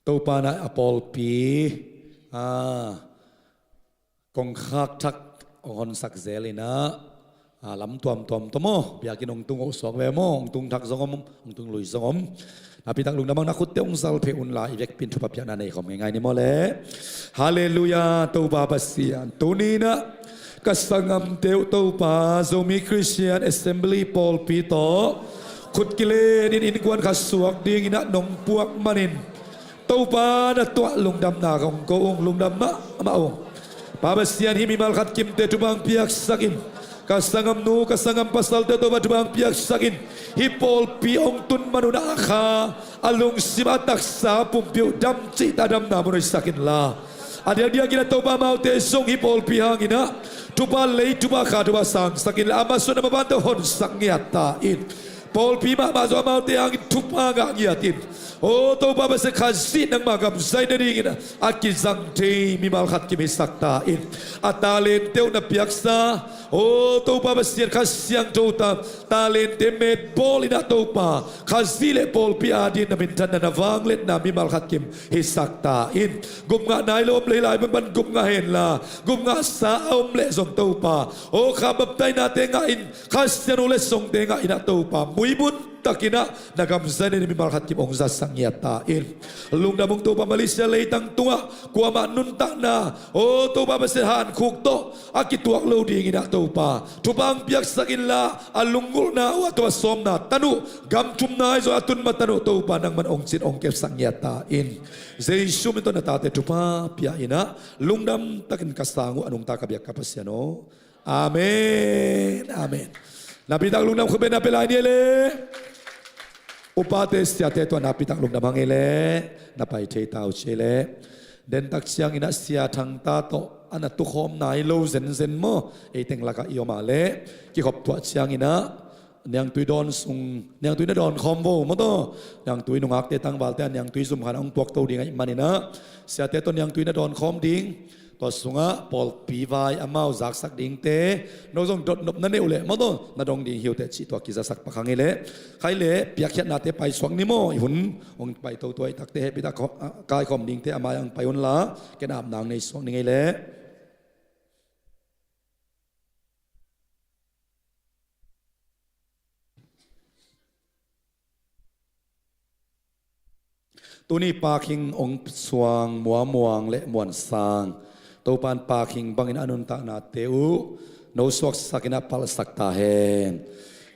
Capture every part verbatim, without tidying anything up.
Topa in ah a pawlpi, a, kongkhak thak hong honsak zel in ah, a, lam tuamtuam tawh maw, biakinn hong tung uh suak ve maw, hong tung thak zong om, hong tung lui zong om. Napitak lungdam hang, na khutte hong zalphe unla, i vekpi in thupha piakna nei khawm ngeingai ni maw le. Halleluiah, Topa Pasian. Tuni in ah ka sanggamte uh Topa, Zomi Christian Assembly pawlpi tawh khut kilen in innkuan khat suak dingin ah nong puak manin, Topa na tuah lungdamna kong ko ung, lungdam mahmah ung. Pa Pasian, hih mimal khat kimte thupha hong piaksak in. Ka sanggamnu, ka sanggam pasalte Topa thupha hong piaksak in. Hih pawlpi hong tun man un ah a kha, a lungsim, a taksa pumpi uh dam cihtak a damna mun hoihsak inla, a diakdiakin ah Topa amaute zong hih pawlpi hangin ah thupha lei, thupha kha, thupha sangsak inla, a masuan a mapante honsak ngiat ta in. Pawlpi mahmah zong amaute hangin thupha ngah ngiat in. O Topa Pasian, Khazih nangma gam zai nadingin a kizang thei mimal khat kim hisak ta in. A talente uh na piaksa, o Topa Pasian, Kha Siangtho ta, talente met bawl in ah Topa, Khazih le pawlpi adingin na minthanna, na vangliatna mimal khat kim hisak ta in. Gupngah nai lo om leh hih lai mun pan gupngah henla, gupngahsa a om leh zong Topa, o kha baptaisnate ngah in, Kha Siangtho letsongte ngah in ah Topa, muimun takin ah na gam zai nadingin mimal khat kim hong zatsak ngiat ta in. Lungdam ung Topa, Malaysia leitang tungah kuamah nuntakna, o Topa Pasian, hankhuk tawh a kituak lo dingin ah Topa thupha hong piaksak inla, a lunggulhna uh, a tuahsawmna tan uh, gam thumna ahi zong a tun ma tan uh Topa nangman hong cin hong kepsak ngiat ta in. Jesu min tawh na tate thupha pia in ah, lungdam takin ka sang uh a nungta ka biak ka Pasian aw. Amen. Amen. Napitak lungdam khut beng na pia lai ni ei le. Upate siate tungah napitak lungdam hang ei le. Na pai thei ta uh ci ei le. Dentak ciangin ah Sia Thang ta tawh a na tukhawm nai lo zenzen maw, ei teng lakah i om a le, kikhop tuah ciangin ah niangtui dawn sung, niangtui na dawn khawm vo maw taw. Niangtui nungakte tangvalte a niangtui zum khan a hong puakto ding ahih manin ah, siate tawh niangtui na dawn khawm ding. Tua sungah pawlpi vai amau zaksak dingte, no zong dotnop na neih uh leh maw taw, na dong ding hi uh teh cih tua kizasak pak hang ei le. Khai le, piakkhiatnate paisuak ni maw, i hun hong pai toto ahih takte hehpih tak kaikhawm dingte a mai-ah hong pai unla, ken apna hong nei suak ning ei le. Tuni Pakhing hong suang Muamuang le Muansang, Topa in Pakhing bangin a nuntaknate uh no suaksak in ah palhsak ta hen.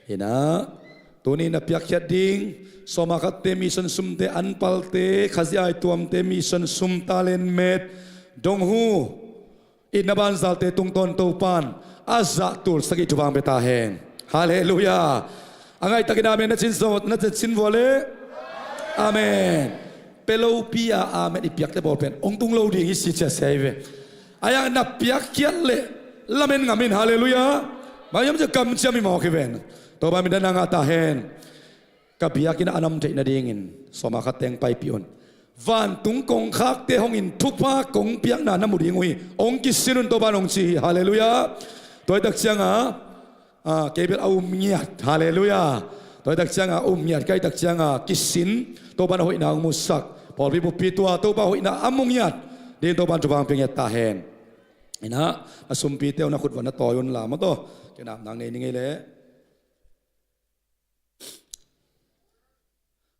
In ah, tuni na piakkhiat ding sawma khatte mission sumte, an palte, Khazih aituamte mission sum, talent met, donghu, itna banzalte tungtawn Topa in a zah tulsak i thupha hong pia ta hen. Halleluiah. A ngaihtakin amen na cin zaw, na cin vua le. Amen. Pia lopi a amen i piakte bawl pen hong tung lo ding hi ci ciat sia hi ve. A yang na piakkhiat leh lamen ngam in, halleluiah. Maiam cia kamciam i mawk hi ven. Topa min dan a ngah ta hen. Ka biakinn a nam theih nadingin sawma khat teng paipih un. Vantung kongkhakte hongin thupha kong piakna na mu ding uh hi. Hong kisin un, Topa in hong ci hi. Halleluiah. Tua hi tak cianga, a, kei bel a um ngiat. Halleluiah. Tua hi tak cianga um ngiat, ka hi tak cianga kisin, Topa in a hoihna hong musak. Pawlpi buppi tua Topa hoihna a mu ngiat dingin Topa in thupha hong pia ngiat ta hen. Inah, na sumpite uh na khut vua na tawi unla maw taw. Ken apna hong nei ning ei leh.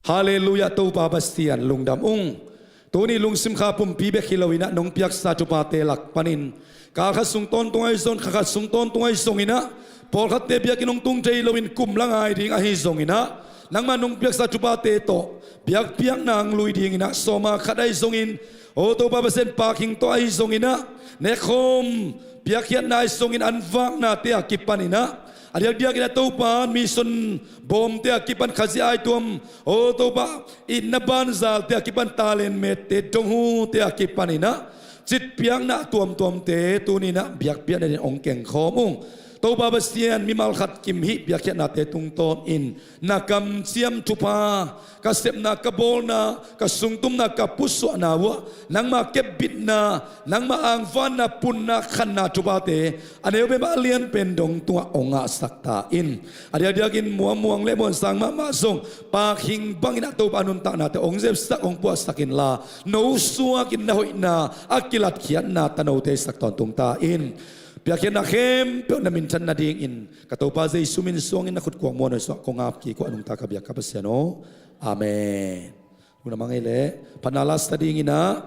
Halleluiah, Topa Pasian lungdam ung. Tuni lungsim kha pumpi bek hi loinah nong piaksa thuphate lak panin kal khat sung tawntung ahi zong, kha khat sung tawntung ahi zonginah, pawlkhatte biakinn hong tung thei loin kum la ngai ding ahi zonginah, nangmah nong piaksa thuphate tawh biakpiakna hong lui dinginah, sawma khat ahi zongin, aw Topa Pasian, pakhing tawh ahi zonginah, nekkhawm piakkhiatna ahi zongin an vaknate a kipaninah, a diakdiakinah Topa, mission bawmte a kipan, Khazih aituam, aw Topa, itna banzalte a kipan, talent mette, donghute a kipaninah, citpiakna tuamtuamte tuninah biakpiakna din hong kengkhawm ung. Topa Pasian, mimal khat kim hih piakkhiatnate tungtawnin na kamciam thupha, ka sepna, ka bawlna, ka sungtumna, ka pusuahna uh ah nangma kepbitna, nangma angvanna, punna, khanna thuphate a neu peuhmah a lian pen dong tungah hong ngahsak ta in. A diakdiakin Muang Muang le Muan Sang mahmah zong Pakhing bangin ah Topa nuntaknate hong zepsak, hong puahsak inla, no suakin na hoihna a kilatkhiatna tanote sak tawntung ta in. Piakkhiatna khempeuh na minthan nadingin ka Topa Jesu min suangin na khutkuang muanhuai sungah kong ap kik uh a, nungta ka biak ka Pasian aw. Amen. Lungdam hang ei leh phatna la sa dingin ah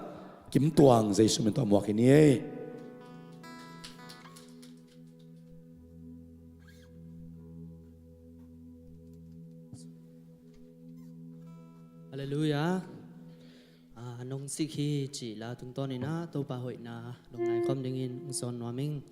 Kim Tuang Jesu min tawh muak hi ni ei. Halleluiah. Ah, nong sik hi cih la tungtawnin ah Topa hoihna lungngai khawm dingin hong sawn nuam ing.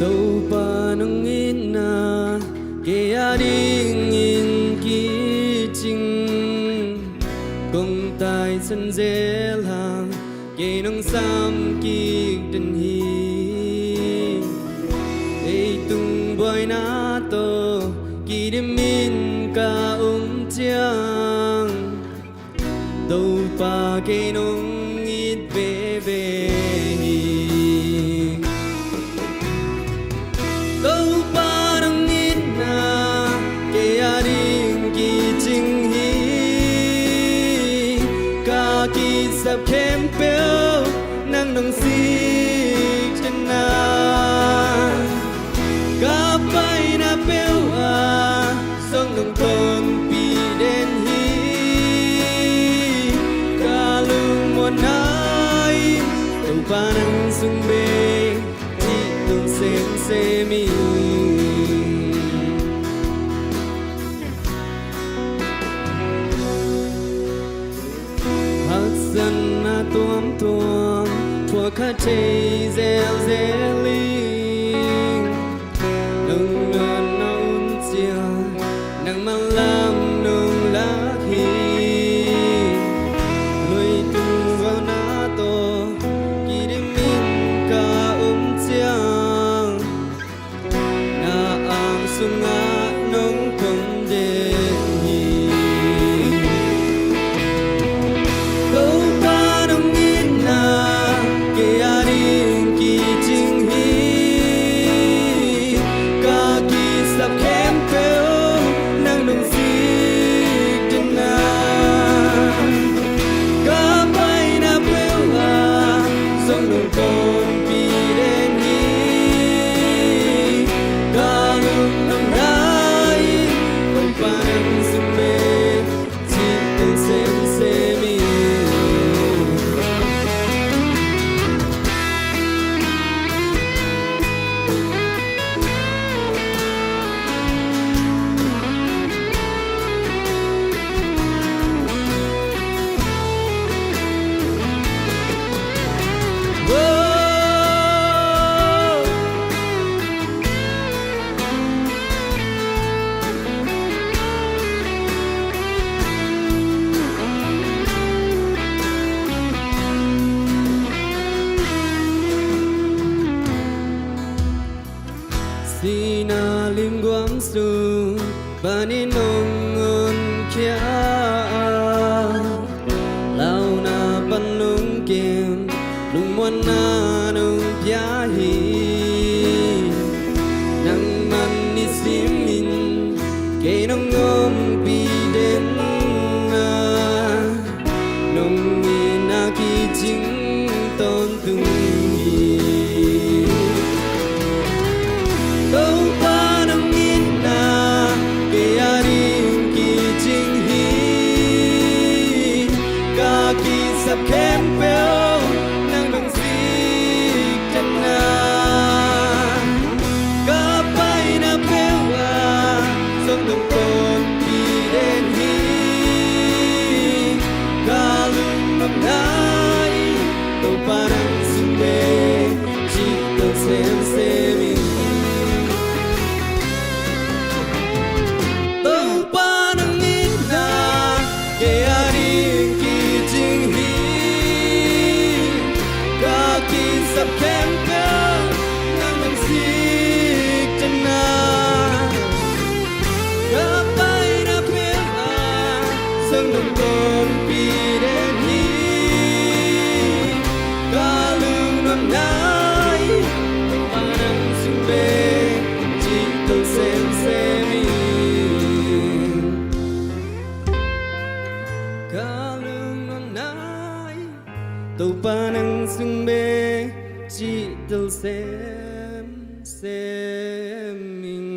Topa nong itna kei a dingin kicing, kong taisan zel hang kei nong sam kik den hi. Leitung buaina tawh kidimin ka um ciang, Topa kei nong it veve hi. Topa nong itna kei a ding kicing hi. Ka kisap khempeuh nang nong sik den a, ka paina peuh ah zong nong tonpih den hi. Ka lungmuanna in Topa nang sung bek cih tung semsem ing. Haksatna tuamtuam phuak kha thei zelzel ing. Nong nuan na um ciang nangma lam nong lak hi. Leitung buaina tawh kidimin ka um ciang, na arm sungah nong pom den hi. Topa nong itna kei a ding kicing hi. Ka kisap khempeuh nang nong sik den a, ka paina peuh ah zong nong tonpih den hi. Ka lungnuamna in Topa nang sung bek cih tung semsem ing. Sihna limguam sung panin hong honkhia a, launa pan nong kem, lungmuanna nong pia hi. Nangman nisimin kei nong ompih den a, nong itna kicing Sem, sem in.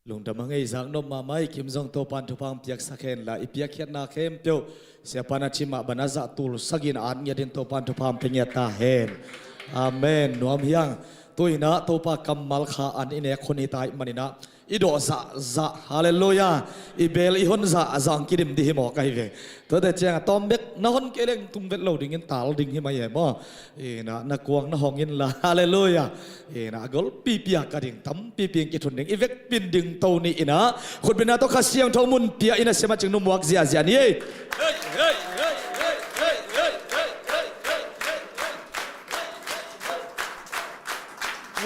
Lungdam a, ngei zak nop mahmah i Kim zong Topan thupha hong piaksak hen la, i piakkhiatna khempeuh Siapa na thimah bana zah tul sagih in a at ngiatin Topan thupha hong pia ngiat ta hen. Amen. Nuam hi hang. Tu-in ah Topa kammal kha an i nek hun hi ta ahih manin ah i dawh zahzah, halleluiah, i beel i hon zahzah hong kidim dih hi mawk ahi ve. Tuate ciangah tawm bek na hon kei leng tung vet lo dingin tal ding hi mai e maw? Ina, na kuang na hong inla, halleluiah. Ina, a golpipi a ka ding tampipi in kithun ding, i vekpi in ding to ni. Ina, khutbetna tawh Kha Siangtho mun pia ina, siamah cing numuak ziahziah ni.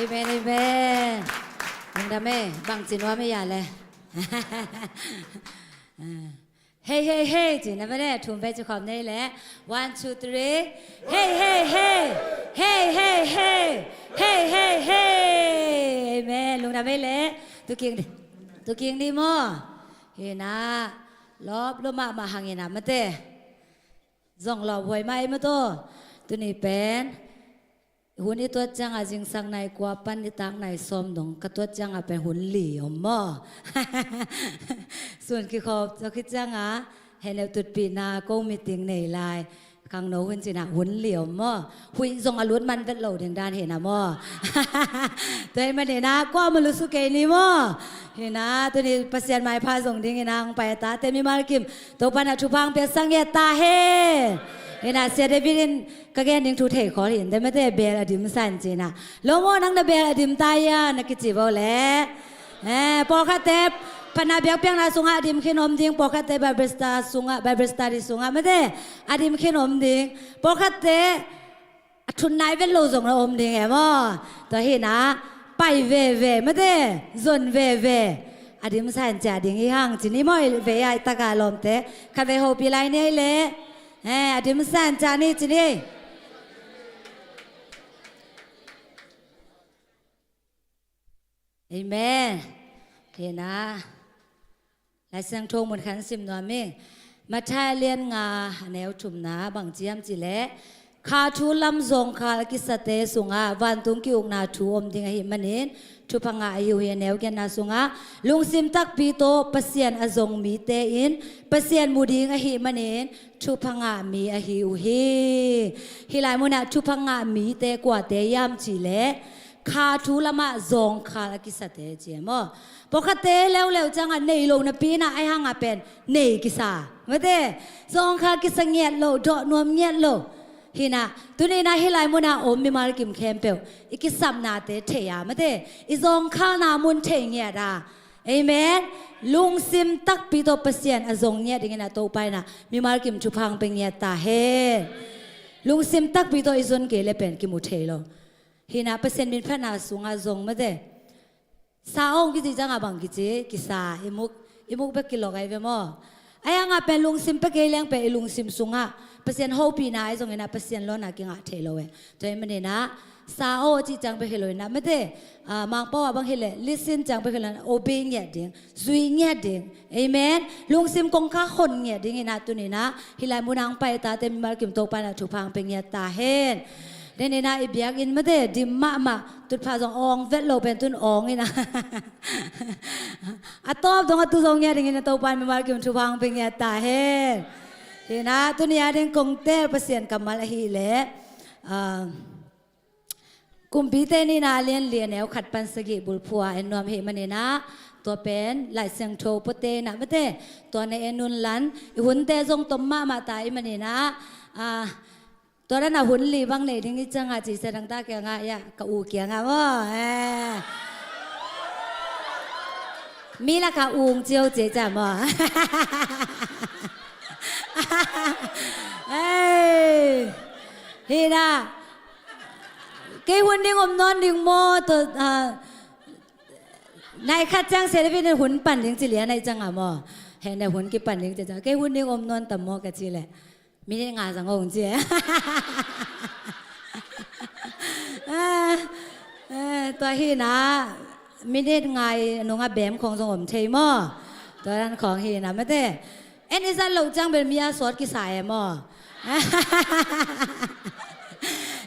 Amen, amen. Lungdam e, bangci nuam e ia le. Hei, hei, hei, ci na ve le, thum ve ci khawm nei le. One, two, three. Hei, hei, hei. Hei, hei, hei. Hei, hei, hei. Amen. Lungdam e le. Tuking, tuking ni maw. Hina. Lop, lop mahmah hang ina mate. Zong lawp huai mah ei maw taw. Tuni pen hun i tuat ciangah zingsang nai kua pan nitak nai sawm dong ka tuat ciangah pen hun li om maw? Sun kikhop zaw khit ciangah henep tutpihna ko meeting nei lai. Khangno hun cinah hun li om maw? Huih zong a lut man vet lo ding dan hina maw? Tua hih maninah kuamah lusu kei ni maw? Hina tuni Pasian maipha zong dinginah hong pai a tate mimal kim Topa na thupha hong piaksak ngiat ta hen. Hina Sia David in ka gen ding thu thei khawl hin, te mate beel a dim san cinah. Lo maw, nang na beel a dim ta ia na kici bo le. Eh, pawlkhatte phatna biakpiakna sungah a dim khin om ding, pawlkhatte Bible study sungah, Bible study sungah mate a dim khin om ding. Pawlkhatte a thun nai vet lo zong na om ding e maw? Tua hinah pai veve mate, zon veve. A dim san cia ding hi hang ci ni maw, i vei ai taka lawmte. Kha vei hopi lai ni ai le. Eh, a dim san cia ni ci ni. Amen. Hina Lai Siangtho mun khat sim nuam ing. Matthai a lian nga a neu thumna bang ciam ci leh, kha thu lam zawngkhal a kisate sungah vantung ki-ukna thu om ding ahih manin thupha ngah ahi uh hi. A neu giatna sungah lungsim takpi tawh Pasian a zong mite in Pasian mu ding ahih manin thupha ngah mi ahi uh hi. Hih lai munah thupha ngah mite kuate hiam ci leh, kha thu lamah zawngkhal a kisate ci e maw? Pawlkhatte leuleu ciangah nei lo napi inah ai hangah pen nei kisa mate, zawngkhal kisa ngiat lo, dawh nuam ngiat lo. Hinah tuninah hih lai munah om mimal kim khempeuh i kisapnate thei a mate, i zawngkhalna mun thei ngiat a. Amen. Lungsim takpi tawh Pasian a zong ngiat dinginah Topa inah mimal kim thupha hong pia ngiat ta hen. Lungsim takpi tawh i zon kei le pen kimu thei lo. Hinah Pasian min phatna sungah zong mate, sa awng kici ciangah bang kici, kisa, i muk, i muk bek kilok ai ve maw? Ai hangah pen lungsim pia kei leng pen i lungsim sungah Pasian hopihna ai zonginah Pasian lawna kingah thei lo e. Tua hih maninah sa aw cih ciang bek hi lo inah mate, ah, Mangpau ah bang hileh listen ciang bek hi lo inah obey ngiat ding, zui ngiat ding. Amen. Lungsim kongkhak hon ngiat dinginah tuninah hih lai munah hong pai a tate mimal kim Topa inah thupha hong pia ngiat ta hen. Deninah i biakinn mate dim mahmah, tutphah zong awng vet lo pen tun awng inah a tawp dong a tu zong ngiat dingin a Topa in mimal kim thupha hong pia ngiat ta hen. Hinah tuni a ding kongtel Pasian kammal ahih leh, ah, Kumpite nihna a lian li a neu khat pan sagih bulphuh a en nuam ahih maninah tua pen Lai Siangtho puate inah mate, tua na en un lan i hunte zong tom mahmah ta ahih maninah, ah, tua dan a hun li bang nei ding i ciangah ci sia dangtak kiangah ia ka u kiangah maw? Eh. Mi lakah ung cio cia maw? Hei. Hinah kei hun ding om nawn ding maw? Tua, ah, nai khat ciang sia ding hun pan ding ci lian ai ciangah maw? Hei, na hun kipan ding ci ciang kei hun ding om nawn tam maw ka ci leh, minute nga zang ong ci. Ah, eh, tua hinah minute nga i nungah bem khong zong om thei maw? Tua dan khong hi na mate. En i zat loh ciang bel mi a sawt kisa e maw?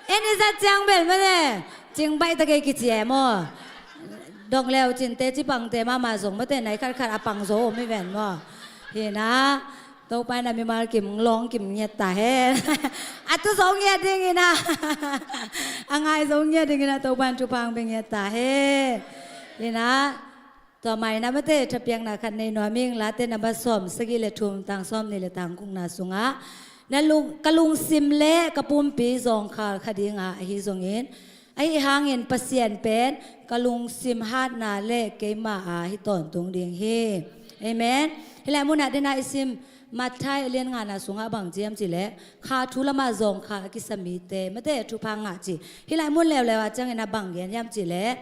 En i zat ciang bel mate, cingbaih ta kei kici e maw? Dong leu cinte cipangte mahmah zong mate, nai khatkhat a pang zo om hi ven maw? Hi na. Topa in a mimal kim lawng kim ngiat ta hen. A tu zo ngiat ding in a, a ngai zo ngiat ding in a, Topa in thupha hong pia ngiat ta hen. Hi na. Tua mai na mate, thapiakna khat nei nuam ing. Late namba sawm sagih le thum, tang sawm nih le tang gukna sungah, na lung, ka lungsim le ka pumpi zawngkhal kha ding a, ahi zongin, ahi hangin Pasian pen ka lungsim hatna le keima a hi tawntung ding hi. Amen. Hih lai munah dena i sim Matthai a lian ngana sungah bang ci hiam cih leh, kha thu lamah zawngkhal a kisa mite mate thupha ngah ci. Hih lai mun leuleu ah ciangin a bang gen hiam cih leh,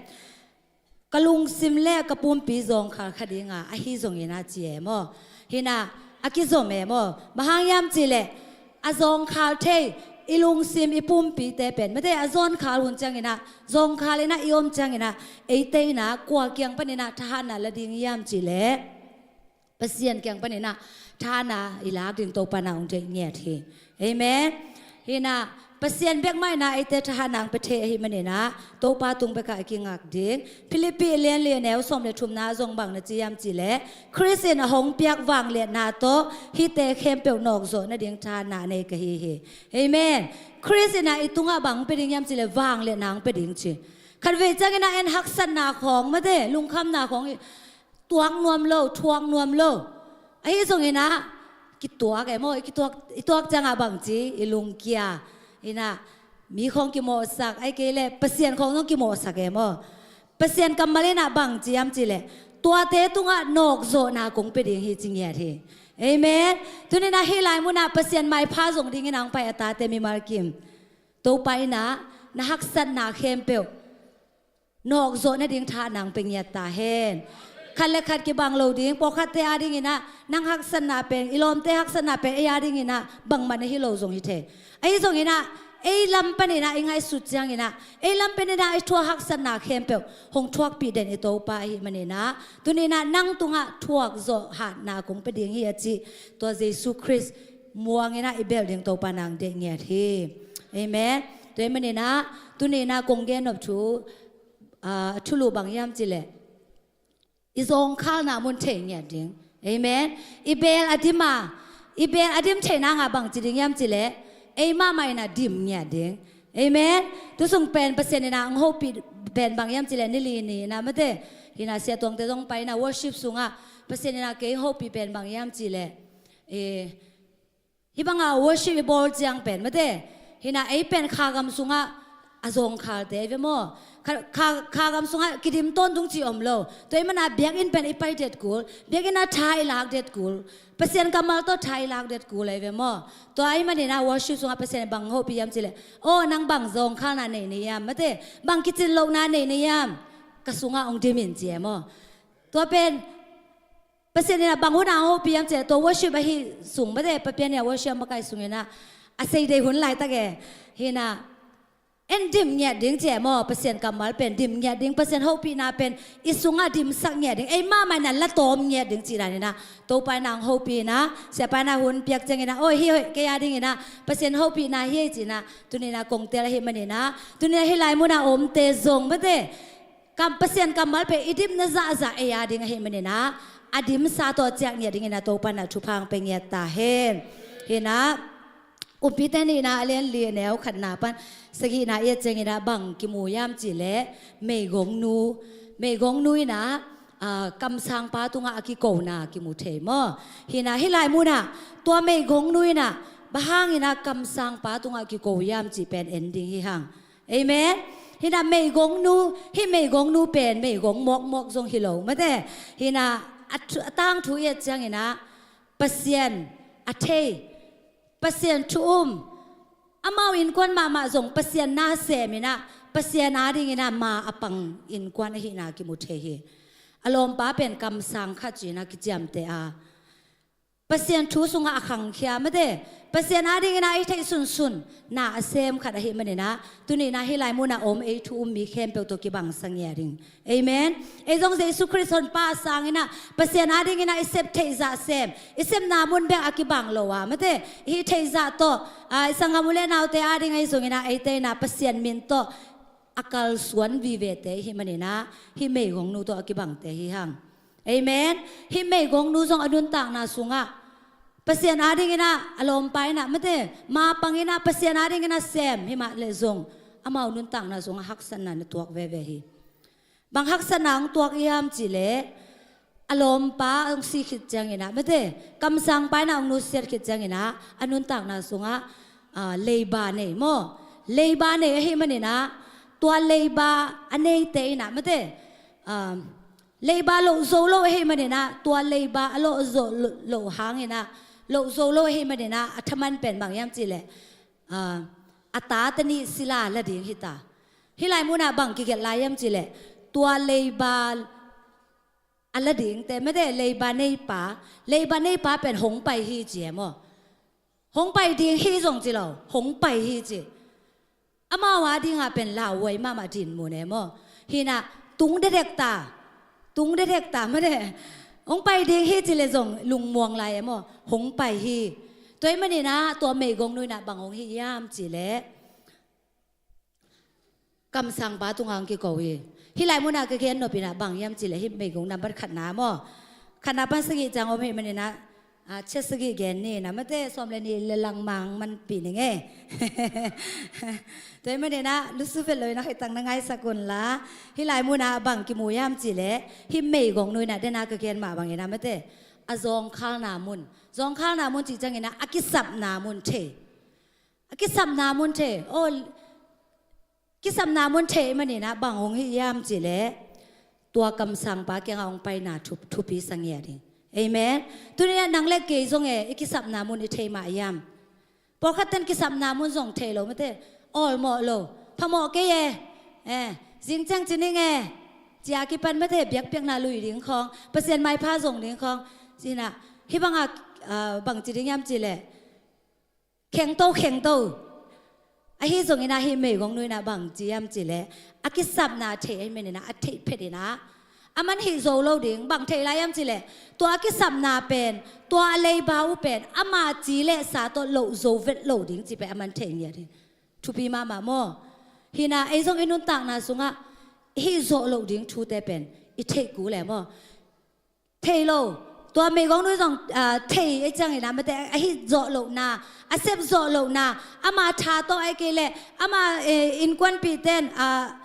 ka lungsim le ka pumpi zawngkhal kha ding a, ahi zongin a ci e maw? Hi na, a kizom e maw? Bang hang hiam cih leh, a zawngkhal thei i lungsim i pumpite pen mate, a zawngkhal hun ciangin a, zawngkhal in a i om ciangin a, eite in a kua kiang panin a thahatna la ding hiam cih leh, Pasian kiang panin a thahatna i lak ding Topa in a hong deih ngiat hi. Amen. Hi na, Pasian bek mah in a eite thahatna hong pia thei ahih manin a, Topa tung bek a i kingak ding. Philippi lian li a neu sawm le thumna zong bang na ci hiam cih leh, Khrist in a hong piak vangliatna tawh hihte khempeuh nawkzawh nading thahatna a nei ka hi hi. Amen. Khrist in a i tungah bang hong pia ding hiam cih leh, vangliatna hong pia ding ci. Khatvei ciangin a en haksatna khawng mate, lungkhamna khawng i tuak nuam lo, thuak nuam lo. Ahi zongin a, kituak e maw, i kituak, i tuak ciangah bang ci, i lungkia. Hi na, mi khawng kimawhsak, ahih kei leh Pasian khawng zong kimawhsak e maw? Pasian kammal in a bang ci hiam cih leh, tuate tungah nawkzawhna kong pia ding hi ci ngiat hi. Amen. Tuni in a hih lai munah Pasian maipha zong dingin a hong pai a tate mimal kim, Topa in a na haksatna khempeuh nawkzawh nading thahatna hong pia ngiat ta hen. Khat le khat kibang lo ding, pawlkhatte a dingin a, nang haksatna pen, i lawmte haksatna pen, ei a dingin a, bangmah na hi lo zong hi thei. Ahi zongin a, ei lam panin a, i ngaihsut ciangin a, ei lam panin a, i thuak haksatna khempeuh hong thuakpih den i Topa ahih manin a, tuni in a, nang tungah thuakzawh hatna kong pia ding hi a cih, tua Jesu Khrist muangin a i belh ding Topa in a hong deih ngiat hi. Amen. Tua ahih manin a, tuni in a kong gen nop thu, aa, thulu bang hiam cih leh, i zawngkhalna mun thei ngiat ding. Amen. I beel a dim a, i beel a dim theihna ngah bang ci ding hiam cih leh, ei mahmah in a dim ngiat ding. Amen. Tu sung pen Pasian in a hong hopih pen bang hiam cih leh, ni li ni in a mate, hi na, Sia Tuangte zong pai in a worship sungah Pasian in a kei hopih pen bang hiam cih leh, eh, hih banga worship i bawl ciang pen mate, hi na, ei pen kha gam sungah a zawngkhalte i ve maw? Kha, kha, kha gam sungah kidim tawntung cih om lo. Tua ahih manin a biakinn pen i pai det kul, biakinn ah tha i lak det kul, Pasian kammal tawh tha i lak det kul ahi ve maw? Tua ahih manin a worship sungah Pasian in bang hopih hiam cih leh, aw, nang bang zawngkhalna nei na hiam mate, bang kicin lohna nei na hiam? Ka sungah hong dim in ci e maw? Tua pen Pasian in a bang hun a hong hopih hiam cih leh, tua worship ahi sung mate, Papian in a worship a makai sungin a, a sei dei hun laitak e. Hi na, en dim ngiat ding ci e maw? Pasian kammal pen dim ngiat ding, Pasian hopihna pen i sungah dimsak ngiat ding, ei mahmah in a la tawm ngiat ding cih dan in a, Topa in a hong hopih in a, Siapa in a hun piak ciangin a, oi, hi hoih, kei a dingin a Pasian hopihna hi ei ci in a, tuni in a kong tel ahih manin a, tuni in a hih lai mun a omte zong mate, kam, Pasian kammal pen i dimna zahzah ei a ding ahih manin a, a dimsa tawh a ciah ngiat dingin a Topa in a thupha hong pia ngiat ta hen. Hi na, Kumpite Nihna a lian li a neu khatna pan sagihna i et ciangin a bang kimu hiam cih leh, meigongnu, meigongnu in a, aa, kamsangpa tungah a kikona kimu thei maw? Hi na, hih lai mun a tua meigongnu in a bang hangin a kamsangpa tungah kiko hiam cih pen en ding hi hang. Amen. Hi na, meigongnu, hih meigongnu pen meigong mawkmawk zong hi lo mate. Hi na, a thu, a tangthu i et ciangin a, Pasian a thei, Pasian thu um, amau innkuan mahmah zong Pasian na sem in a, Pasian a dingin a ma a pang innkuan ahihna kimu thei hi. A lawmpa pen kamsang khat ci in a kiciamteh a, Pasian thu sungah a khangkhia, mate, Pasian adingin ah ei theih sunsun na a sem khat ahih manin ah, tuni in ah hih lai munah om ei thu um mi khempeuh tawh kibang sa ngiat ding. Amen. Ei zong Jesu Khrist Honpa a sangin ah Pasian adingin ah i sep theih zah sem, i sepna mun bek a kibang lo a, mate, i hih theih zah tawh, a, i sanggam u le naute ading ahi zongin ah eite in ah Pasian min tawh a kalsuan vivete i hih manin ah hih meigongnu tawh a kibangte hi hang. Amen. Hih meigongnu zong a nuntakna sungah Pasian adingin ah a lawmpa in ah, mate, mapang in ah Pasian adingin ah sem hi mah leh zong amau nuntakna sungah haksatna na tuak veve hi. Bang haksatna hong tuak hiam cih leh, a lawmpa hong si khit ciangin ah, mate, kamsangpa in ah hong nusiat khit ciangin ah a nuntakna sungah, ah, leiba nei maw? Leiba nei ahih manin ah tua leiba a neite in ah, mate, ah, leiba loh zo lo ahih manin ah tua leiba a loh zo lo, loh hangin ah, loh zo lo ahih manin ah a thaman pen bang hiam cih leh, ah, a tate nih sila la ding hi ta. Hih lai munah bang kigelh lai hiam cih leh, tua leiba a la dingte, mate, leiba neipa, leiba neipa pen hong pai hi ci e maw? Hong pai ding hi zong ci lo, hong pai hi ci. Amau adingah pen lauhuai mahmah dinmun e maw? Hi in ah tung dedek ta, tung dedek ta, mate. Hong pai ding hi ci leh zong lungmuang lai e maw? Hong pai hi. Tua ahih manin ah tua meigongnu in ah bang hong hih hiam cih leh, kamsangpa tungah hong kiko hi. Hih lai munah ka gen nop in ah bang hiam cih leh hih meigong nambat khatna maw? Khatna pan sagih ciang om ahih manin ah, ah, chia sagih gen ni in ah, mate, sawm le nih le lang mang manpih ning e. Tua ahih manin ah lusu vet lo in ah hoih tak na ngaisak un la. Hih lai munah bang kimu hiam cih leh, hih meigongnu in ah den a ka gen mah bangin ah, mate, a zawngkhalna mun, zawngkhalna mun cih ciangin ah a kisapna mun thei. A kisapna mun thei, aw, kisapna mun thei ahih manin ah bang hong hih hiam cih leh, tua kamsangpa kiangah hong paina thu, thupi sa ngiat ding. Amen. Tuni in ah nang le kei zong e, i kisapna mun i thei mah hiam? Pawlkhat ten kisapna mun zong thei lo, mate, awlmawh lo, phamawh kei e, eh, zing ciang ci ning e, ci a kipan, mate, biakpiakna lui ding khawng, Pasian maipha zong ding khawng, ci in ah, hih bangah, ah, bang ci ding hiam cih leh, khengto, khengto. Ahi zongin ah hih meigongnu in ah bang ci hiam cih leh, a kisapna thei ahih manin ah a theih phet in ah, a man hih zo lo ding, bang thei lai hiam cih leh, tua a kisapna pen, tua a leiba uh pen ama ci le sa tawh loh zo vet lo ding cih pen a man thei ngiat ding. Thupi mahmah maw? Hi in ah ei zong i nuntakna sungah hih zawh loh ding thute pen i theih kul e maw? Thei lo. Tua meigongnu zong, ah, thei ahih ciangin ah, mate, a hih zawh lohna, a sep zawh lohna, ama tha tawh ahih kei leh ama, eh, innkuanpihte in, ah,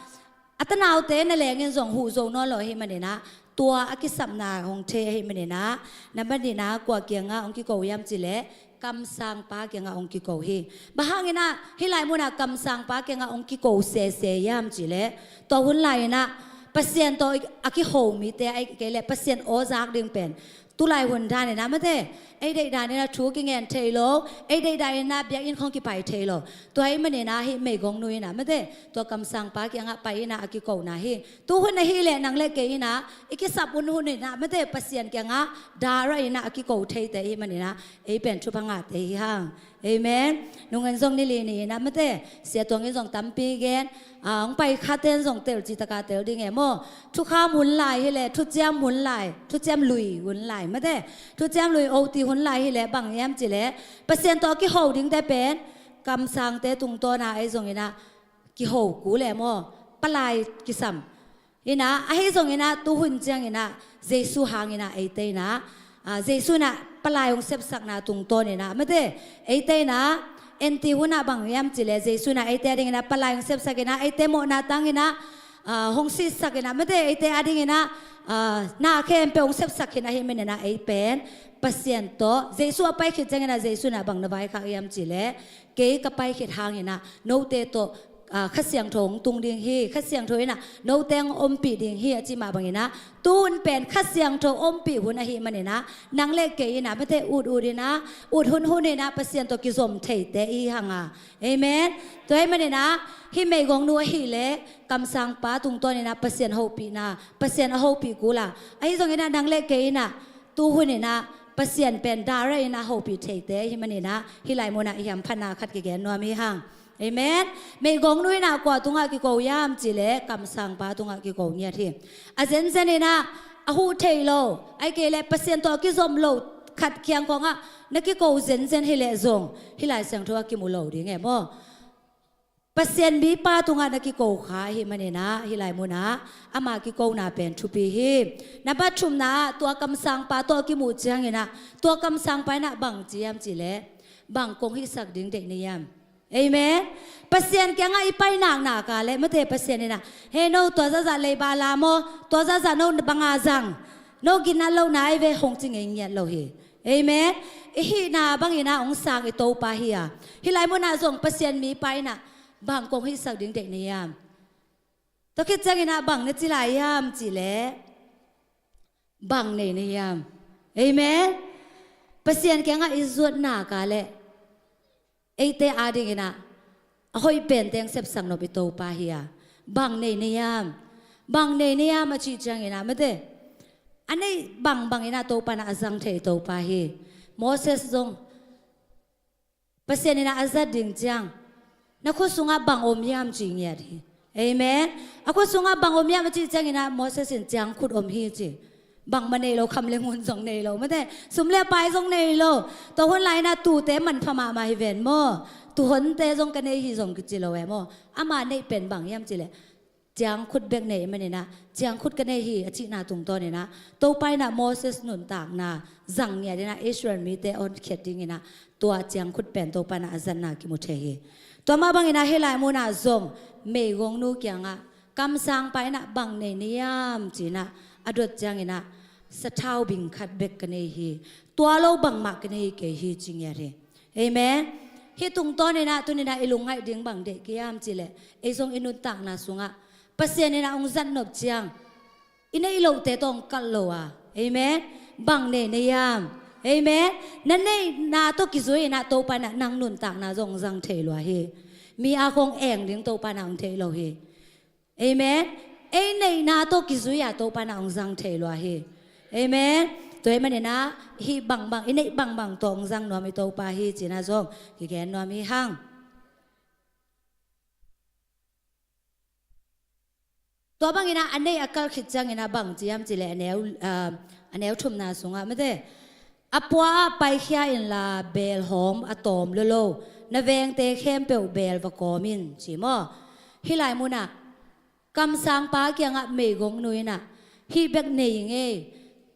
a tanaute na lengin zong huh zo nawn lo ahih manin ah, tua a kisapna hong thei ahih manin ah, na manin ah kua kiangah hong kiko hiam cih leh, kamsangpa kiangah hong kiko hi. Bang hangin ah hih lai munah kamsangpa kiangah hong kiko sese hiam cih leh, tua hun lai in ah Pasian tawh a kiho mite ahih kei leh Pasian aw zak ding pen, tu lai hun dan in ah, mate, ei deih dan in ah thu kingen thei lo, ei deih dan in ah biakinn khawng kipai thei lo. Tua ahih manin ah hih meigongnu in ah, mate, tua kamsangpa kiangah pai in ah a kikona hi. Tu hun ahih leh nang le kei in ah i kisap hun hun in ah, mate, Pasian kiangah direct in ah a kiko theite ahih manin ah, ei pen thupha ngahte hi hang. Amen. Nung in zong ni li ni in ah, mate, Sia Tuang in zong tampi gen, ah, hong pai khate in zong tel cih tak a tel ding e maw? Thukham hun lai hi leh, thuciam hun lai, thuciam lui hun lai, mate, thuciam lui O T hun lai hi leh, bang hiam cih leh, Pasian tawh a kiho dingte pen kamsangte tungtawn ah ei zongin ah kiho kul e maw? Palai kisam. In ah, ahi zongin ah tu hun ciangin ah Jesu hangin ah eite in ah, ah, Jesu in ah palai hong sepsakna tungtawn in ah, mate, eite in ah, en ti hun ah bang hiam cih leh Jesu in ah eite adingin ah palai hong sepsak in ah, eite mawhna tangin ah, ah, hong sihsak in ah, mate, eite adingin ah, ah, na khempeuh hong sepsak khin ahih manin ah ei pen Pasian tawh, Jesu a pai khit ciangin ah Jesu in ah bang na vaikhak hiam cih leh, kei ka pai khit hangin ah note tawh, ah, Kha Siangtho hong tung ding hi, Kha Siangtho in ah note hong ompih ding hi, a cih mah bangin ah, tu hun pen Kha Siangtho ompih hun ahih manin ah, nang le kei in ah, mate, ut ut in ah, ut hun hun in ah Pasian tawh kizom theite i hi hang a. Amen. Tua ahih manin ah hih meigongnu ahih leh kamsangpa tungtawn in ah Pasian hopihna, Pasian a hopih kul a. Ahi zongin ah nang le kei in ah tu hun in ah Pasian pen direct in a hopih theite hi maninah hih lai munah i hamphatna khat kigen nuam hi hang. Amen. Meigongnu inah kua tungah kiko hiam cihleh kamsangpa tungah kiko ngiat hi. A zenzen inah a huh theih lo, ahih kei leh Pasian tawh a kizom lo khat kiang khawngah na kiko zenzen hileh zong hih Lai Siangtho a kimu lo ding e maw? Pasian mipa tungah na kiko kha ahih maninah hih lai munah ama kikona pen thupi hi. Nambat thumna ah tua kamsangpa tawh a kimuh cianginah tua kamsangpa inah bang ci hiam cihleh bang kong hihsak ding deih na hiam? Amen. Pasian kiangah i pai naknak a leh mate Pasian inah hei no tua zahzah leiba la maw, tua zahzah no banga zang, no ginat lohna ai ve hong ci ngei ngiat lo hi. Amen. I hihna bangin ah hong sang i Topa hi a, hih lai munah zong Pasian mipa inah bang kong hihsak ding deih na hiam? Tua khit ciangin ah bang na ci lai hiam cihleh bang nei na hiam? Amen. Pasian kiangah i zuatnak a leh eite adingin ah a hoih pen teng sepsak nop i Topa hi a, bang nei na hiam? Bang nei na hiam a cih ciangin ah mate a neih bangbang inah Topa inah a zang thei Topa hi. Moses zong Pasian inah a zat ding ciang na khut sungah bang om hiam ci ngiat hi. Amen. A khut sungah bang om hiam a cih ciangin ah Moses in ciangkhut om hi ci. Bangmah nei lo, kham le ngun zong nei lo mate, sum le pai zong nei lo. Tua hun lai inah tuute manpha mahmah hi ven maw? Tuhonte zong ka nei hi zong kici lo e maw? Ama neih pen bang hiam cihleh ciangkhut bek nei maninah ciangkhut ka nei hi a cihna tungtawn inah Topa inah Moses nuntakna zang ngiat inah Israel mite a honkhiat ding inah tua ciangkhut pen Topa inah a zatna kimu thei hi. Tua mah bangin ah hih lai munah zong meigongnu kiangah kamsangpa inah bang nei na hiam ci inah a dot ciangin ah sathau bing khat bek ka nei hi. Tua lo bangmah ka nei kei hi ci ngiat hi. Amen. Hih tungtawn inah tuni inah i lungngaih ding bang deih ka hiam cihleh ei zong i nuntakna sungah Pasian inah hong zat nop ciang i neih lohte tawh hong kalh lo a. Amen. Bang nei na hiam? Amen. Na neihna tawh kizui inah Topa inah nang nuntakna zong hong zang thei lua hi. Mi a khong eng ding Topa inah hong theih lo hi. Amen. Ei neihna tawh kizui a Topa inah hong zang thei lua hi. Amen. Tua hih maninah hih bangbang i neih bangbang tawh hong zang nuam i Topa hi ci inah zong kigen nuam hi hang. Tua bangin ah a neih a kalh khit ciangin ah bang ci hiam cihleh a neu, ah, a neu thumna sungah mate a pua ah paikhia inla beel hawm a tawm lolo na vengte khempeuh beel va kawm in ci maw? Hih lai munah kamsangpa kiangah meigongnu inah hih bek nei ing ei,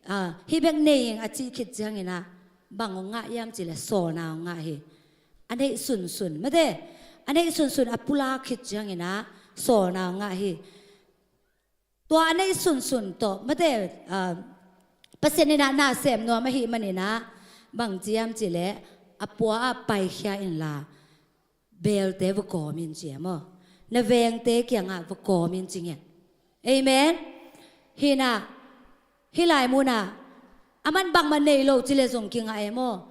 ah, hih bek nei ing a cih khit ciangin ah bang hong ngah hiam cihleh sawlna hong ngah hi. A neih sunsun mate a neih sunsun a pulak khit ciangin ah sawlna hong ngah hi. Tua a neih sunsun tawh mate, ah, Pasian inah na sem nuam ahih maninah bang ci hiam cihleh a pua ah paikhia inla beelte va kawm in ci e maw? Na vengte kiangah va kawm in ci ngiat. Amen. Hih inah hih lai munah a man bangmah nei lo cileh zong kingah e maw?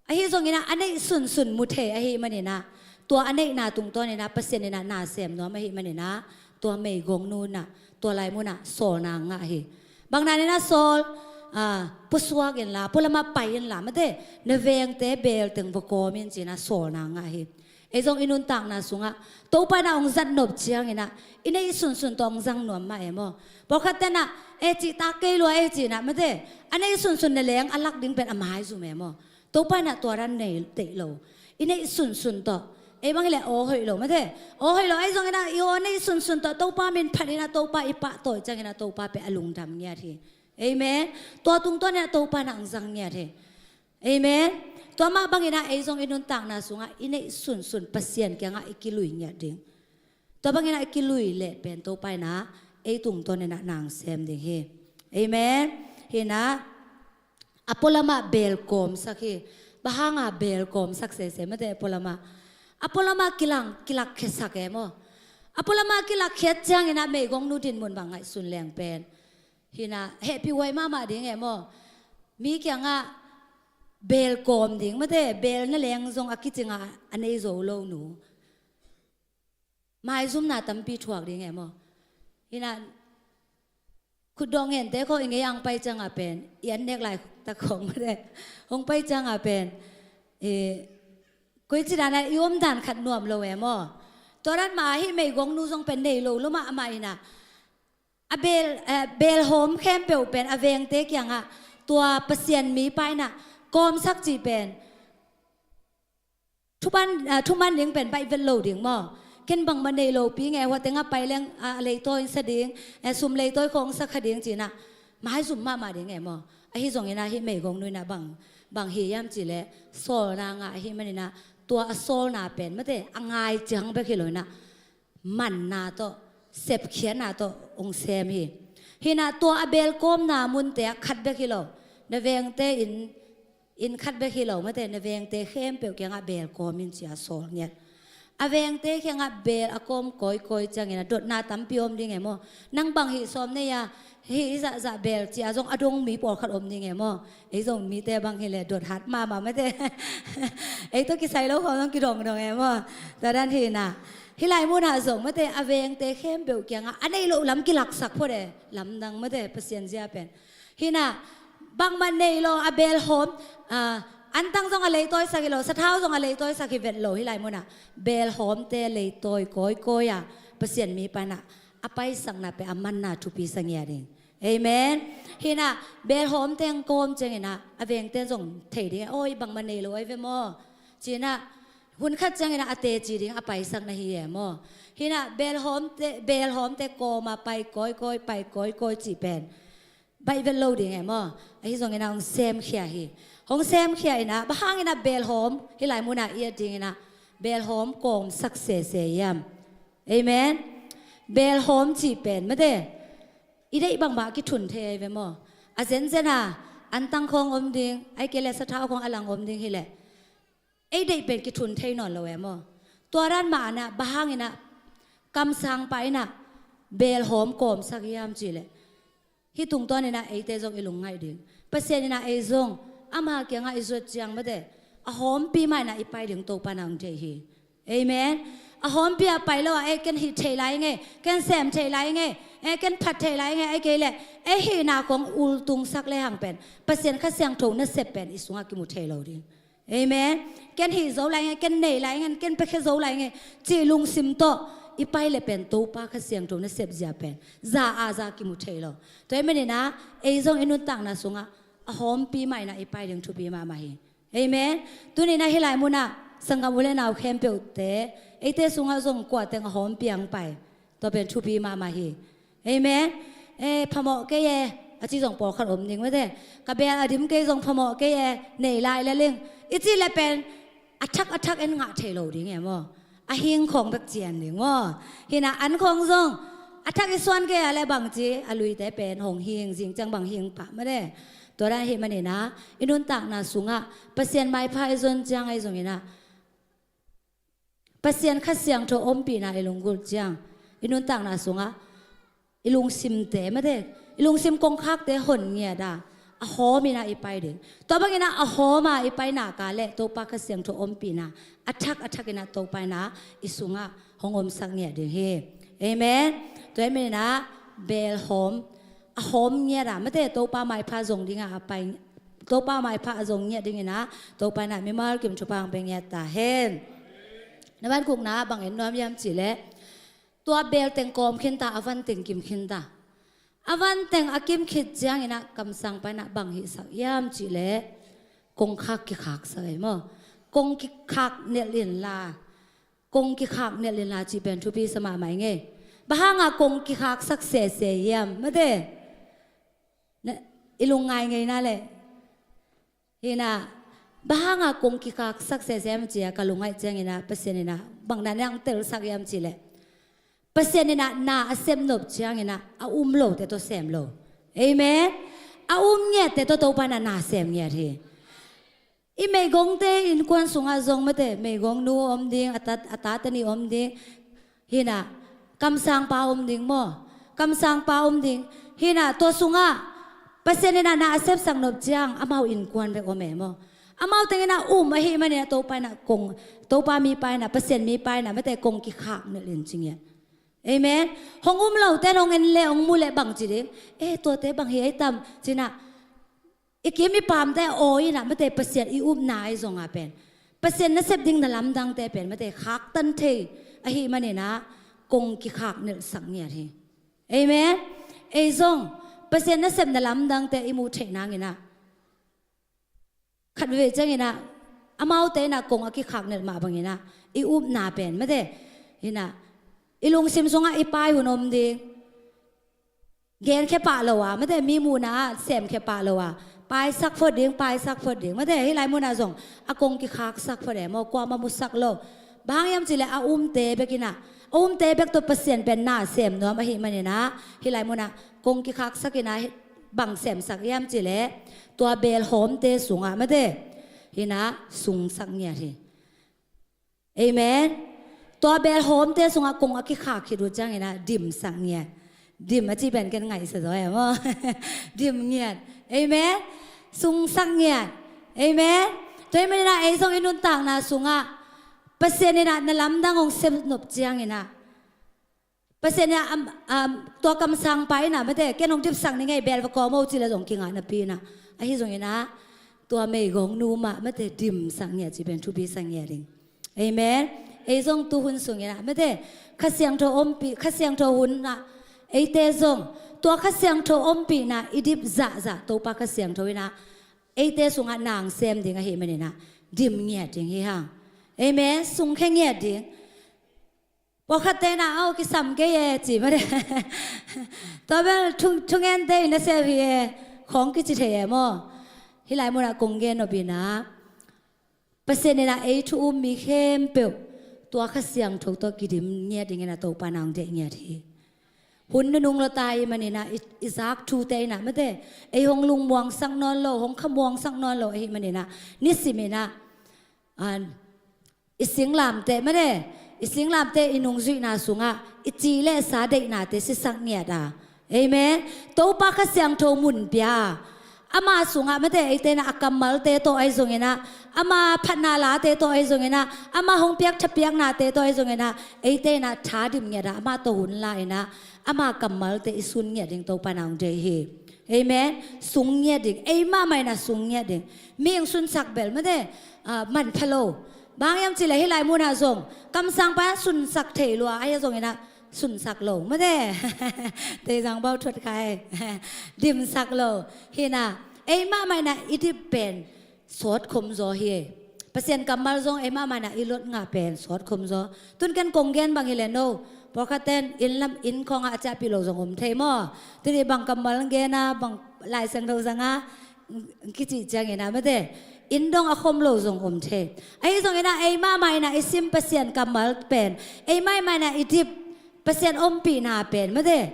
Ahi zongin ah a neih sunsun mu thei ahih maninah tua a neihna tungtawn inah Pasian inah na sem nuam ahih maninah tua meigongnu inah tua lai munah sawlna ngah hi. Bang na inah sawl, ah, pusuak inla pualamah pai inla mate na vengte beel teng va kawm in ci inah sawlna ngah hi. Ei zong i nuntakna sungah Topa inah hong zat nop ciangin ah i neih sunsun tawh hong zang nuam mah e maw? Pawlkhat tenah e cihtak kei lua e ci inah mate a neih sunsun na leng a lak ding pen a maizum e maw? Topa inah tua dan nei deih lo. I neih sunsun tawh ei bang hileh aw hoih lo mate aw hoih lo ahi zongin ah i aw neih sunsun tawh Topa min phat inah Topa i pahtawi ciangin ah Topa pen a lungdam ngiat hi. Amen. Tua tungtawn inah Topa inah hong zang ngiat hi. Amen. Tua mah bangin ah ei zong i nuntakna sungah i neih sunsun Pasian kiangah i kilui ngiat ding. Tua bangin ah i kilui leh pen Topa inah ei tungtawn inah na sem ding hi. Amen. Hih inah a pualamah beel kawmsak hi. Bang hanga beel kawmsak sese mate a pualamah a pualamah kilang kilakkhiatsak e maw? A pualamah kilakkhiat ciangin ah meigongnu dinmun bang ngaihsun leng pen hih inah hehpihhuai mahmah ding e maw? Mi kiangah beel kawm ding mate beel na leng zong a kicingah a nei zo lo nu maizumna tampi thuak ding e maw? Hih inah Khutdawh ngente khawng i ngei a hong pai ciangah pen, i an nek laitak khawng mate, hong pai ciangah pen, i, koici danah i omdan khat nuam lo e maw. Tua dan mah ah hih meigongnu zong pen nei lo lua mahmah inah, a beel, eh, beelhawm khempeuh pen a vengte kiangah tua Pasian mipa inah kawmsak cih pen thuman, ah, thuman ding pen baih vet lo ding maw. Ken bangmah nei lopi nge, hua tengah pai leng, ah, leitawi sa ding, eh, sum leitawi khawng sa kha ding ci-inah maizum mahmah ding e maw. Ahi zonginah hih meigongnu inah bang, bang hi hiam cihleh, sawlna ngah ahih maninah tua a sawlna pen mate, a ngai ciang bek hi lo inah manna tawh, sepkhiatna tawh hong sem hi. Hinah tua a beelkawmna munte ah khat bek hi lo, na vengte inn, inn khat bek hi lo mate, na vengte khempeuh kiangah beelkawm in ci-a sawl ngiat. A vengte kiangah beel a kawm kawikawi ciangin a dotna tampi om ding e maw. Nang bang hih sawm nei a, hih zahzah beel ci-a zong a dong mi pawlkhat om ding e maw. Ei zong mite bang hileh dot hat mahmah mate. Ei tawh kisai lo khawng zong kidongdong e maw. Tua dan hinah, hih lai munah zong mate, a vengte khempeuh kiangah a neih loh lam kilaksak phot e, lamdang mate, Pasian zia pen. Hinah, bangmah nei lo a beelhawm, ah, antang zong a leitawisak hi lo, sathau zong a leitawisak hi vet lo, hih lai munah beelhawmte leitawi kawikawi a Pasian mipa inah a paisakna pen a manna thupi sa ngiat ding. Amen. Hinah, beelhawmte hong kawm cianginah a vengte zong thei ding e, oi, bangmah nei lo ahi ve maw, ci-inah hun khat cianginah a teci ding a paisakna hi e maw. Hinah, beelhawmte, beelhawmte kawma pai kawikawi, pai kawikawi cih pen baih vet lo ding e maw. Ahi zonginah hong semkhia hi. Hong semkhia inah, bang hanginah beelhawm hih lai munah i et dinginah beelhawm kawmsak sese hiam? Amen. Beelhawm cih pen mate, i deih bangmah kithun thei ahi ve maw. A zenzen a, antang khawng om ding, ahih kei leh sathau khawng a lang om ding hileh ei deih pen kithun thei nawn lo e maw. Tua dan mah inah, bang hanginah kamsangpa inah beelhawm kawmsak hiam cihleh, hih tungtawninah eite zong i lungngaih ding. Pasian inah ei zong ama kiangah i zuat ciang mate, a hawmpi mah inah i pai ding Topa inah hong thei hi. Amen. A hawmpi ah pai lo ah, eh, ken hih thei lai nge, ken sem thei lai nge, eh, ken phat thei lai nge, ahih kei leh ei hihna khawng ultungsak lehang pen Pasian Kha Siangtho nasep pen i sungah kimu thei lo ding. Amen. Ken hih zo lai nge, ken nei lai nge, ken piakhia zo lai nge cih lungsim tawh i pai leh pen Topa Kha Siangtho nasep zia pen za a za kimu thei lo. Tua ahih maninah ei zong i nuntakna sungah a hawmpi mah inah i pai ding thupi mahmah hi. Amen. Tuninah hih lai munah sanggam u le nau khempeuhte, eite sungah zong kuateng a hawmpi ang pai, tua pen thupi mahmah hi. Amen. Eh, phamawh kei e, a ci zong pawlkhat om ding mate. Ka beel a dim kei zong phamawh kei e, nei lai lel ing, i cih leh pen a thak a thak en ngah thei lo ding e maw. A hing khawng bek cian ding maw. Hinah an khawng zong a thak i suan kei a leh bangci a luite pen hong hing, zing ciang bang hing pah mate. Tua dan ahih maninah i nuntakna sungah Pasian maipha i zon ciang ahi zonginah Pasian Kha Siangtho ompihna i lunggulh ciang i nuntakna sungah i lungsimte mate, i lungsim kongkhakte hon ngiat a, a hawm inah i pai ding. Tua banginah a hawm a i pai nak leh Topa Kha Siangtho ompihna a thak a thak inah Topa inah i sungah hong omsak ngiat ding hi. Amen. Tua ahih maninah beelhawm a hawm ngiat a mate, Topa maipha zong dingah a pai, Topa maipha a zong ngiat dinginah Topa inah mimal kim thupha hong pia ngiat ta hen. Na van gukna bang en nuam hiam cihleh, tua beelteng kawm khinta, a vanteng kim khinta. A vanteng a kim khit cianginah kamsangpa inah bang hihsak hiam cihleh, kongkhak kikhaksak ahi maw. Kong kikhak nelh inla, kong kikhak nelh inla cih pen thupi sa mahmah ing e. Bang hanga kong kikhaksak sese hiam mate? Na, i lungngai ngeina leh. Hinah, bang hanga kong kikhaksak sese hiam ci-a ka lungngaih cianginah Pasian inah bang na nang telsak hiam cihleh, Pasian inah na a sep nop cianginah a um lote tawh sem lo. Amen. A um ngiatte tawh Topa inah na sem ngiat hi. I meigongte innkuan sungah zong mate, meigongnu om ding, a ta, a tate nih om ding. Hinah, kamsangpa om ding maw. Kamsangpa om ding. Hinah, tua sungah Pasian inah na a sepsak nop ciang amau innkuan bek om e maw. Amau tenginah um ahih maninah Topa inah kong, Topa mipa inah, Pasian mipa inah mate, kong kikhak nelh in ci ngiat. Amen. Hong um lote in hong en le hong mu le bang ci ding? Eh, tuate bang hi ei tam? Cinah i kim i paamte a awi inah mate Pasian i upna ahi zongah pen Pasian nasep ding na lamdangte pen mate khaktan thei ahih maninah kong kikhak nelhsak ngiat hi. Amen. Ei zong Pasian nasep na lamdangte i muh theih nanginah khatvei cianginah amaute inah kong a kikhak nelh mah banginah i upna pen mate inah i lungsim sungah i pai hun om ding. Genkhia pah lo a mate mi muhna ah semkhia pah lo a paisak phot ding, paisak phot ding mate hih lai munah zong a kong kikhaksak phot e maw, kuamah musak lo. Bang hang hiam cihleh a umte bekinah a umte bek tawh Pasian pen na sem nuam ahih maninah hih lai munah kong kikhaksak inah bang semsak hiam cihleh tua belhawmte sungah mate hinah sungsak ngiat hi. Amen. Tua belhawmte sungah kong a kikhak khit uh cianginah dimsak ngiat. Dim a ci pen ken ngaihsa zaw e maw? Dim ngiat. Amen. Sungsak ngiat. Amen. Tua hih maninah ei zong i nuntakna sungah Pasian inah na lamdang hong sem nop cianginah Pasian inah tua kamsangpa inah mate ken hong dimsak ning ei bel va kawm o cih le zong kingah napi inah ahi zonginah tua meigong nu mah mate dimsak ngiat cih pen thupi sak ngiat ding. Amen. Ei zong tuhun sunginah mate Kha Siangtho ompih, Kha Siangtho hunah eite zong tua Kha Siangtho ompihna i dip zahzah Topa Kha Siangtho inah eite sungah nang sem ding ahih maninah dim ngiat ding hi hang. Amen. Sungkhia ngiat ding. Pawlkhatte inah au kisam kei e ci mate tua bel thungente in a sep hi e khawng kici thei e maw? Hih lai munah kong gen nop inah Pasian inah ei thu um mi khempeuh tua Kha Siangtho tawh kidim ngiat dingin a Topa na hong deih ngiat hi. Hun nunung lawta ahih maninah i zak thute inah mate ei hong lungmuangsak nawn lo, hong khamuangsak nawn lo ahih maninah nisiminah i singlamteh mate i singlamteh i nungzuihna sungah i ci le sa deihnate sisak ngiat a. Amen. Topa Kha Siangtho mun pia a ama sungah mate eite inah a kammalte tawh ahi zonginah ama phatna late tawh ahi zonginah ama hong piak thapiaknate tawh ahi zonginah eite inah tha dim ngiat a ama tawh hun la inah ama kammalte i sun ngiat ding Topa na hong deih hi. Amen. Sung ngiat ding. Ei mahmah inah sung ngiat ding. Mi hong sunsak bel mate manpha lo. Bang hiam cihleh hih lai munah zong kamsangpa sunsak thei lua ahi zonginah sunsak lo mate. Teizang bau thuat khai dimsak lo. Hinah ei mahmah inah i dip pen sawt khom zaw hi. Pasian kammal zong ei mahmah inah i lot ngah pen sawt khom zaw. Tun ken kong gen bang hileh no pawlkhatten inn lam inn khawngah a ciahpih lo zong om thei maw? Tuni bang kammal gen a bang Lai Siangtho zanga kicih ciangin a mate inn dong a khom lo zong om thei. Ahi zongin ah ei mahmah inah i sim Pasian kammal pen ei mahmah inah i dip Pasian ompihna pen mate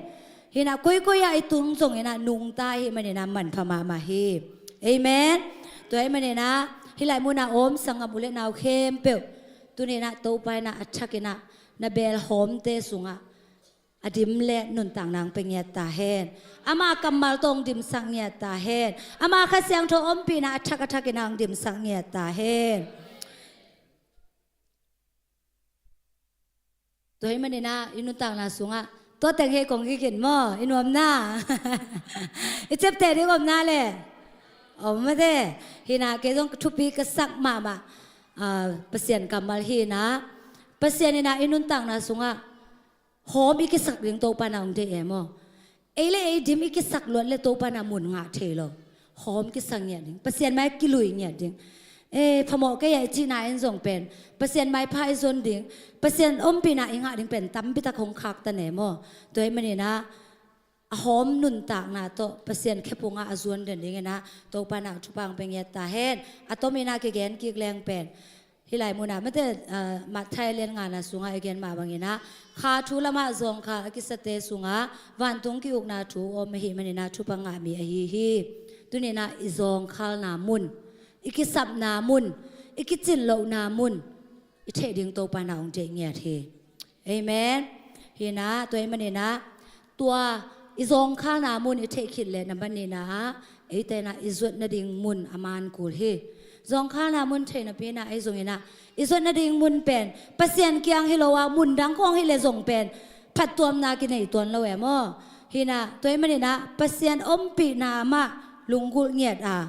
hinah koikoi ah i tung zongin ah nungta ahih manin ah manpha mahmah hi. Amen. Tua ahih manin ah hih lai munah om sanggam u le nau khempeuh tuni inah Topa inah a thakin ah na belhawmte sungah a dim le nuntakna hong pia ngiat ta hen. Ama kammal tawh hong dimsak ngiat ta hen. Ama Kha Siangtho ompihna a thak a thakin ah hong dimsak ngiat ta hen. Tua ahih manin ah i nuntakna sungah tua teng hi kong kikin maw i nuamna i ciapteh ding omna le om mate hinah kei zong thupi ka sak mahmah Pasian kammal hinah Pasian inah i nuntakna sungah hawm i kisak ding Topa na hong deih e maw? Ei le ei dim i kisak luat le Topa na mun ngah thei lo. Hawm kisak ngiat ding Pasian mai kilui ngiat ding. E phamawh kei a i cihna in zong pen Pasian maipha i zon ding Pasian ompihna i ngah ding pen tampitak hong khaktan e maw? Tua ahih manin ah a hawm nuntakna tawh Pasian khepungah a zuan den dingin ah Topa na thupha hong pia ngiat ta hen. A tomin ah kigen kik leng pen hih lai munah mate Matthai lian ngana sungah i gen mah bangin ah kha thu lamah zawngkhal a kisate sungah vantung ki-ukna thu om ahih manin ah thupha ngah mi ahi hi. Tuni inah i zawngkhalna mun i kisapna mun i kicin lohna mun i theih ding Topa na hong deih ngiat hi. Amen. Hinah tua ahih manin ah tua i zawngkhalna mun i theih khit le na manin ah eite inah i zuat nading mun a man kul hi. Zawngkhalna mun theih napi inah ei zongin ah i zuat nading mun pen Pasian kiang hi lo ah mun dang khawng hi le zong pen Khat tuamna kinei tuan lo e maw? Hi inah, tua ahih manin ah Pasian ompihna mah lunggulh ngiat a,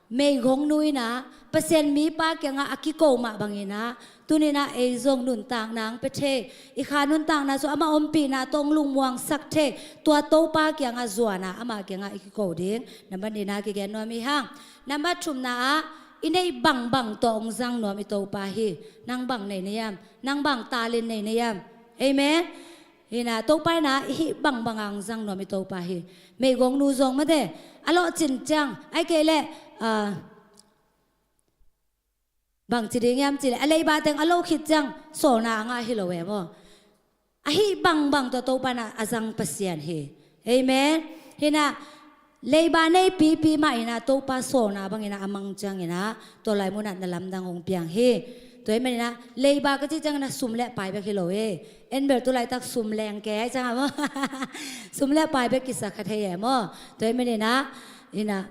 meigongnu in ah Pasian mipa kiangah a kiko mah bangin ah, tuni in ah ei zong nuntakna hong pia thei, i kha nuntakna sung amah ompihna tawh hong lungmuangsak thei, tua Topa kiangah zuan a, amah kiangah i kiko ding. Nambat nihna kigen nuam hi hang. Nambat thumna ah, i neih bangbang tawh hong zang nuam i Topa hi. Nang bang nei na hiam? Nang bang talent nei na hiam? Amen. Hi inah, Topa in ah i hih bangbang a hong zang nuam i Topa hi. Meigongnu zong mate, a lawhcin ciang, ahih kei leh, ah, bangci ding hiam cih leh, a leiba teng a loh khit ciang sawlna a ngah hi lo e maw? A hih bangbang tawh Topa in ah a zang Pasian hi. Amen. Hi inah, leiba nei pipi mah in ah Topa sawlna bangin ah a mang ciangin ah, tua lai munah na lamdang hong piang hi. Tua ahih manin ah, leiba ka cih ciangin ah sum le pai bek hi lo hi. En bel tu laitak sum leng kei ciang a maw? Sum le pai bek kisa kha thei e maw? Tua ahih manin ah, hi inah,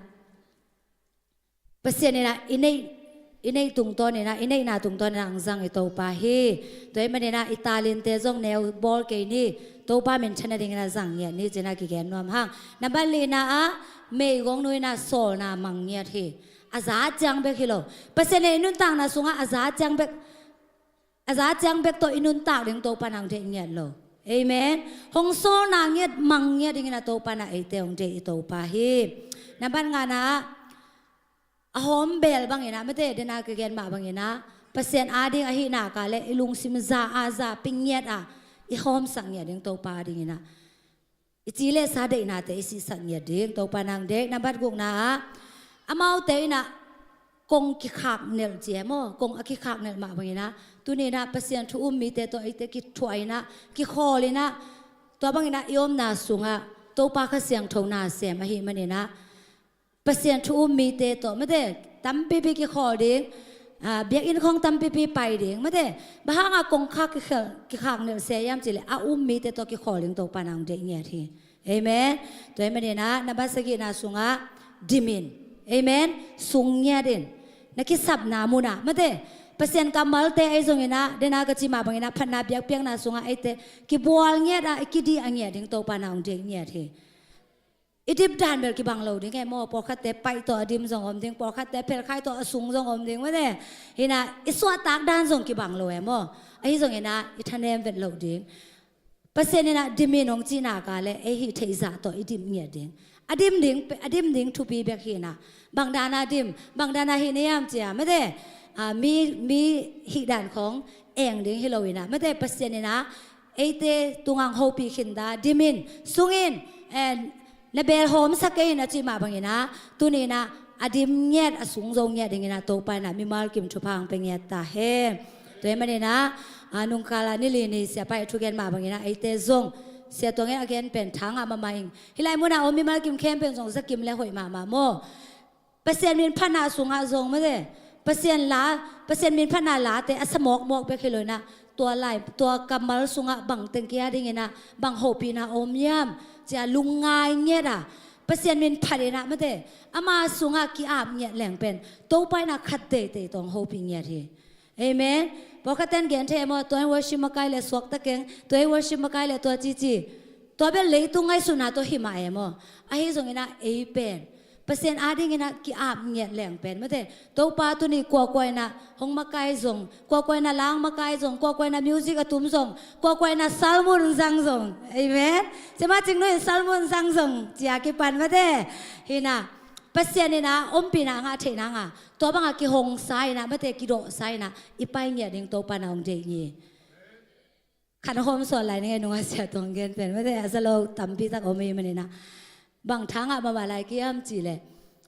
Pasian in ah i neih, i neih tungtawn in ah, i neihna tungtawn in ah hong zang i Topa hi. Tua ahih manin ah i talente zong neu bawl kei ni. Topa minthanna dingin ah zang ngiat ni ci-in ah kigen nuam hang. Nambat lina ah, meigongnu in ah sawlna mang ngiat hi. A za ciang bek hi lo. Pasian in i nuntakna sungah a za ciang bek, a za ciang bek tawh i nuntak ding Topa in ah hong deih ngiat lo. Amen. Hong sawlna ngiat, mang ngiat dingin ah Topa in ah eite hong deih i Topa hi. Nambat ngana ah, a hawm bel bangin ah, mate, den a ka gen mah bangin ah, Pasian ading ahih nak leh i lungsim za a, za ping ngiat a, i hawmsak ngiat ding Topa adingin ah. I ci le sa deihnate i sihsak ngiat ding Topa in ah hong deih. Nambat gukna ah, amaute in ah kong kikhaknelh ci e maw, kong a kikhaknelh mah bangin ah, tuni in ah Pasian thu um mite tawh eite kithuah in ah, kikhawl in ah, tua bangin ah i omna sungah Topa Kha Siangtho na sem ahih manin ah, Pasian thu um mite tawh, mate, tampipi kikhawl ding, ah, biakinn khawng tampipi pai ding, mate, bang hangah kongkhak kikhel, kikhaknelh se hiam cih leh a um mite tawh kikhawl ding Topa in ah hong deih ngiat hi. Amen. Tua ahih manin ah, nambat sagihna sungah dim in. Amen. Sung ngiat in. Na kisapna munah, mate, Pasian kammalte ahi zongin ah, den a ka cih mah bangin ah, phatna biakpiakna sungah eite kibual ngiat a, i kidih a ngiat ding Topa in ah hong deih ngiat hi. I dip dan bel kibang lo ding e maw, pawlkhatte paih tawh a dim zong om ding, pawlkhatte phelkhai tawh a sung zong om ding, mate. Hi in ah, i suahtak dan zong kibang lo e maw. Ahi zongin ah, i thanem vet loh ding. Pasian in ah dim in hong cih nak leh, ei hih theih zah tawh i dim ngiat ding. A dim ding, a dim ding thupi bek hi in ah. Bang dan a dim, bang dan a hih na hiam ci a, mate. Ah, mi, mi hih dan khawng eng ding hi lo in ah, mate, Pasian in ah eite tungah hong hopih khinta, dim in, sung in, eh, na bel hawmsak kei in a cih mah bangin ah, tuni in ah a dim ngiat, a sung zo ngiat dingin ah Topa in ah mimal kim thupha hong pia ngiat ta hen. Tua ahih manin ah, ah, nungkal a ni li ni Siapa in thugen mah bangin ah eite zong, Sia Tuang in a gen pen thangah mahmah ing. Hih lai munah om mimal kim khempeuh zong za kim le hoih mahmah maw. Pasian min phatna sungah zong, mate, Pasian la, Pasian min phatna late a sa mawkmawk bek hi lo in ah, tua lai, tua kammal sungah bang teng kia dingin ah, bang hopihna om hiam ci a lungngai ngiat a, Pasian min phat in ah, mate, ama sungah ki-ap ngiat leng pen Topa in ah khat teitei tawh hong hopih ngiat hi. Amen. Pawlkhatte in gen thei e maw, tua in worship makai leh suakta keng, tua in worship makai leh tua cici. Tua bel leitung ngaihsutna tawh hi mah e maw. Ahi zongin ah ei pen Pasian adingin ah ki-ap ngiat leng pen, mate, Topa tuni kuakua in ah hong makai zong, kuakua in ah lang makai zong, kuakua in ah music a tum zong, kuakua in ah sermon zang zong. Amen. Sia Ma Cing Nu in sermon zang zong ci a kipan, mate. Hi in ah, Pasian in ah ompihna ngah theih nang a, tua bangah kihongsa in ah, mate, kidawhsa in ah i pai ngiat ding Topa in ah hong deih hi. Khat hong hawm sawn lai ning e, nungah Sia Tuang gen pen, mate, a za lo tampi tak om ahih manin ah. Bang thangah mahmah lai ka hiam cih leh,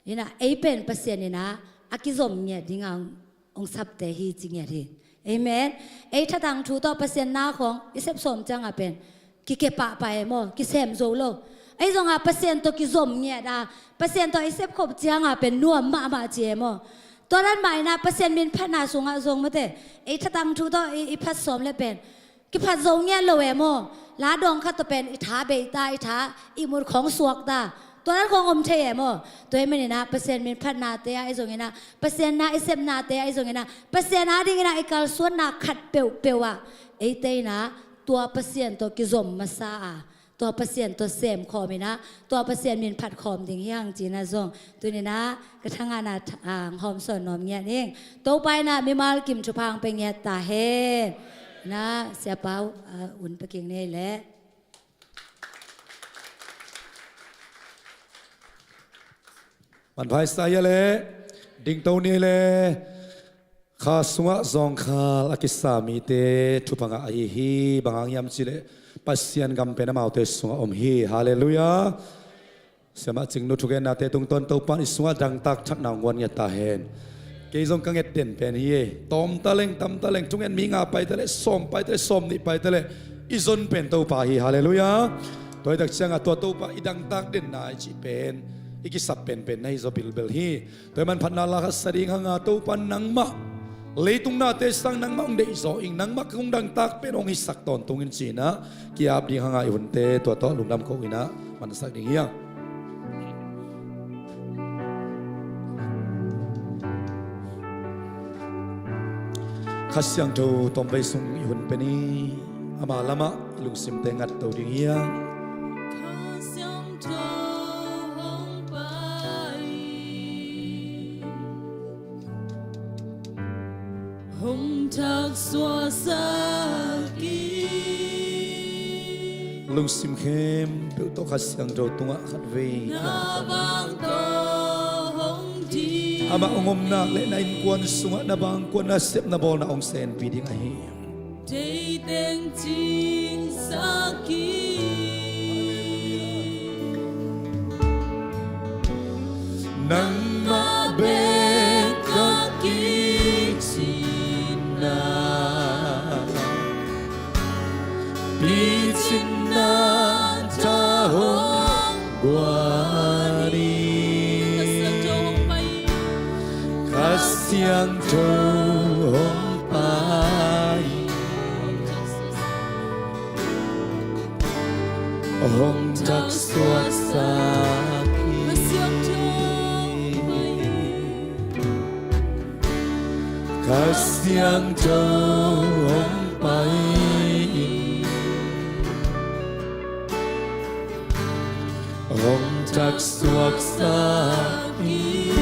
hi in ah, ei pen Pasian in ah a kizom ngiat dingah hong sapte hi ci ngiat hi. Amen. Ei thatang thu tawh Pasian na khawng i sep sawm ciangah pen kikepah pah e maw, kisem zo lo. Ahi zongah Pasian tawh kizom ngiat a, Pasian tawh i sepkhop ciangah pen nuam mahmah ci e maw. Tua dan mah in ah Pasian min phatna sungah zong, mate, ei thatang thu tawh i, i phat sawm leh pen kiphat zo ngiat lo e maw. La dawng khat tawh pen i tha bei ta, i tha ihmut khawng suak ta. Tua dan khawng om thei e maw. Tua ahih manin ah Pasian min phatnate ah ahi zongin ah, Pasian na i sepnate ah ahi zongin ah, Pasian adingin ah i kalsuanna khat peuhpeuh ah eite in ah tua Pasian tawh kizom masa a, tua Pasian tawh semkhawm in ah, tua Pasian min phatkhawm ding hi hang ci-in ah zong tuni-in ah ka thangahna hawmsawn nuam ngiat ing. Topa in ah mimal kim thupha hong pia ngiat ta hen. Na Siapa, ah, un pia kik ni leh. Manpha i sa hi a leh, dingto ni leh. Kha sungah zawngkhal a kisa mite thupha ngah ahi hi. Bang hang hiam cih leh Pasian gam pen amaute sungah om hi. Halleluiah. Siamah Cingnu thugennate tungtawn Topa'n i sungah dangtak thakna hong guan ngiat ta hen. Kei zong ka nget den pen hi e. Tawm ta leng, tam ta leng, thungen mi nga pai ta leh, sawm pai ta leh, sawm nih pai ta leh, i zon pen Topa hi. Halleluiah. Tua hi tak ciangah tua Topa i dangtak denna i cih pen i kisap penpen na hi zaw bilbel hi. Tua hi manphatna la khat sa ding hang a, Topa nangmah, leitung nate sang nangmah hong deihzaw ing, nangmah kong dangtak pen hong hisak tawntung in ci-in ah ki-ap ding hang a, i hunte tua tawh lungdam ko in ah mansak ding hi hang. Kha Siangtho tawmvei sung i hun pen hi. Ama lamah i lungsimte ngat to ding hi hang. Kha Siangtho hong pai, hong thaksuaksak in. Lungsim khempeuh tawh Kha Siangtho tungah khatvei na vang tawh hong ding. Amah hong om nak leh na innkuan sungah na bangkuan, na sep na bawlna hong senpi ding ahi. Deih teng cingsak in. Nangmah bek ka kicingna, picingna tawh hong guan in. Kha Siangtho hong pai, hong thaksuaksak in. Kha Siangtho hong pai in, hong thaksuaksak in.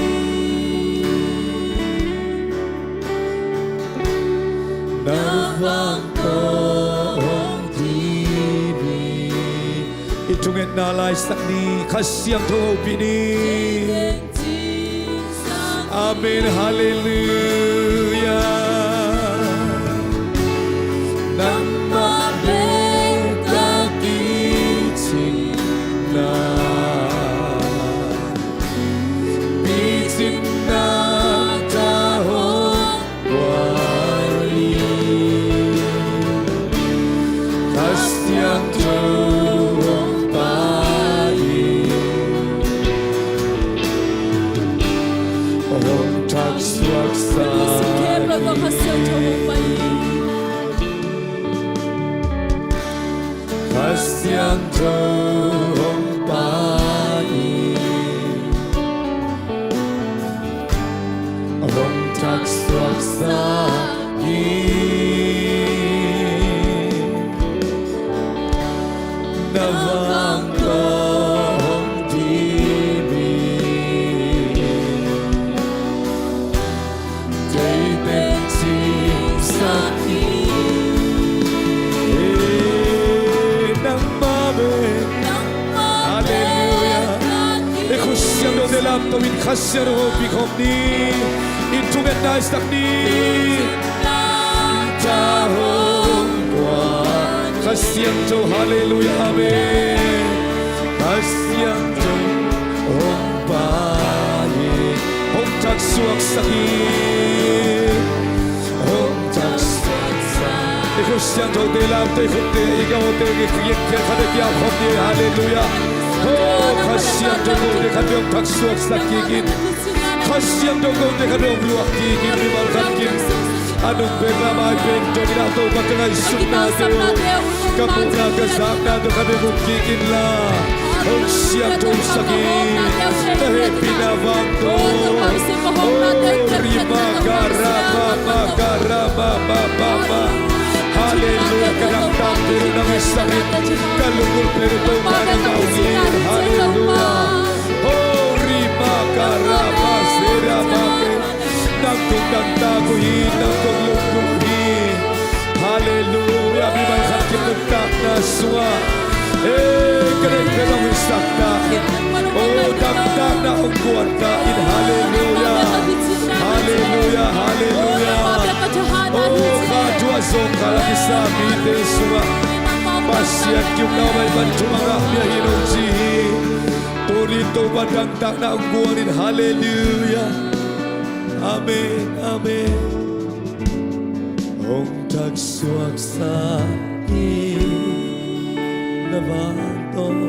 Na vang tawh hong dim in. I thungetna laisak ni. Kha Siangtho hopih ni. Amen. Halleluiah. Nangmah bek ka kicingna, picingna tawh hong guan in. Kha Siangtho hong pai in, hong thaksuaksak in. Kha Siangtho hong pai in, hong thaksuaksak in. Na vang tawh hong dim in. Deih teng cingsak in. Nangmah bek. Halleluiah. I khut siangthote lamto in Kha Siangtho hopih khawm ni. I thungetna laisak ni. Kha Siangtho, halleluiah, amen. Kha Siangtho hong pai in, hong thaksuaksak in, hong thaksuaksak. I khut siangthote lamto, i khutte, i gaute, i khiatte, khat a kiam khawm ni, halleluiah. Oh, Kha Siangtho kote khat hong thaksuaksak kik in. Kha Siangtho kote khat hong luah kik in, mimal khat kim. A nung pen, a mai pen, Topa in a Topa ka ngaihsutnate uh, ka muhna ka zaknate uh khat hong uk kik inla, hong siangthosak in, na hehpihna vang tawh. Oh, rima ka ra ma ma ka ra ma ma ma ma. Halleluiah, ka dangtak Nang i sak in ka lunggulh pen uh Topa nangmah ung hi. Halleluiah. Ho rima ka rapa sera bake. Nang kong dangtak uh hi, nang kong lunggulh uh hi. Halleluiah. Mimal khat kim nuntakna sungah, ei, ka deih pen hong hisak ta in. O, dangtakna hong guan ta in. Halleluiah. Halleluiah. Halleluiah. O, kha thu a zawngkhal a kisa mite sungah Pasian kiukna om a i pan thumang a bia hi lo ci hi. Tuni Topa dangtakna hong guan in. Halleluiah. Amen. Amen. Hong thaksuaksak in na vang tawh,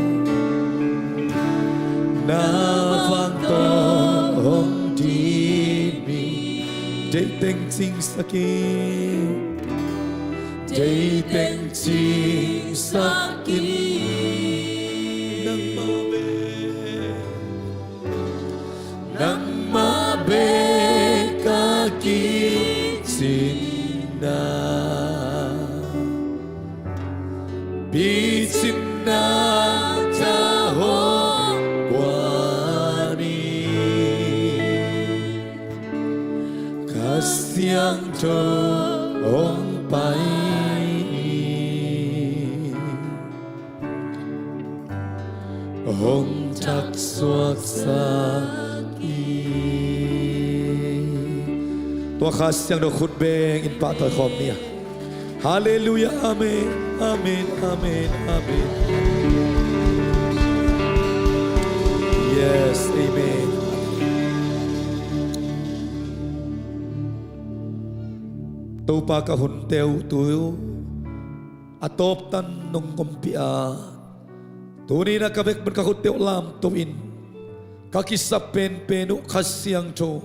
na vang tawh hong dim in. Deih teng cingsak in, deih teng cingsak in. Nangmah bek, nangmah bek ka kicin na, picin na tawh hong guan in. Kha Siangtho hong pai in, hong thaksuaksak in. Tua Kha Siangtho khut beng in pahtawi khawm ni a. Halleluiah. Amen. Amen. Amen. Amen. Yes. Amen. Topa ka hunte uh tu a tawptan nong ompih a, tuni-in a ka vekpi-in ka khutte uh lamto in, ka kisap penpen uh Kha Siangtho,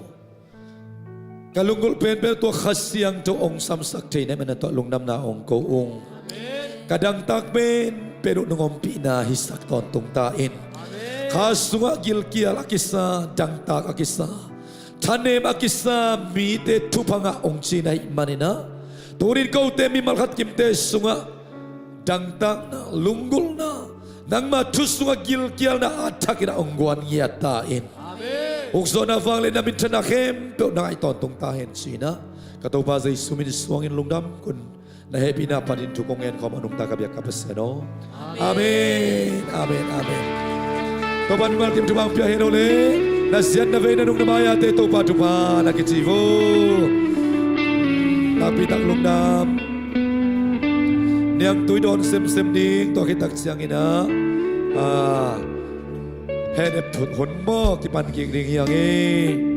ka lunggulh penpen uh tua Kha Siangtho hong samsak thei na hih manin tua lungdamna hong ko ung. Ka dangtak penpen uh nong ompihna hisak tawntung ta in. Kha sungah gilkial a kisa, dangtak a kisa, thanem a kisa mite thupha ngah hong ci na hih manin ah, tuni-in kote mimal khat kimte sungah dangtakna, lunggulhna, nangma thu sungah gilkialna a thakin ah hong guan ngiat ta in. Amen. Ukzawhna, vangliatna, minthanna khempeuh na ngaih tawntung ta hen ci-in ah, ka Topa Jesu min suangin lungdam kun. Na hehpihna panin thu kong ngen khawm a nungta ka biak ka Pasian aw. Amen. Amen. Amen. Topa mimal kim thupha hong pia hen aw le. Na ziat na vei na nung na mai-ate Topa thupha na kici vo. Nakpi tak lungdam. Niangtui dawn semsem ding, tua khit tak ciangin ah, ah, hehnem thut hun maw kipan kik ding hi hang e.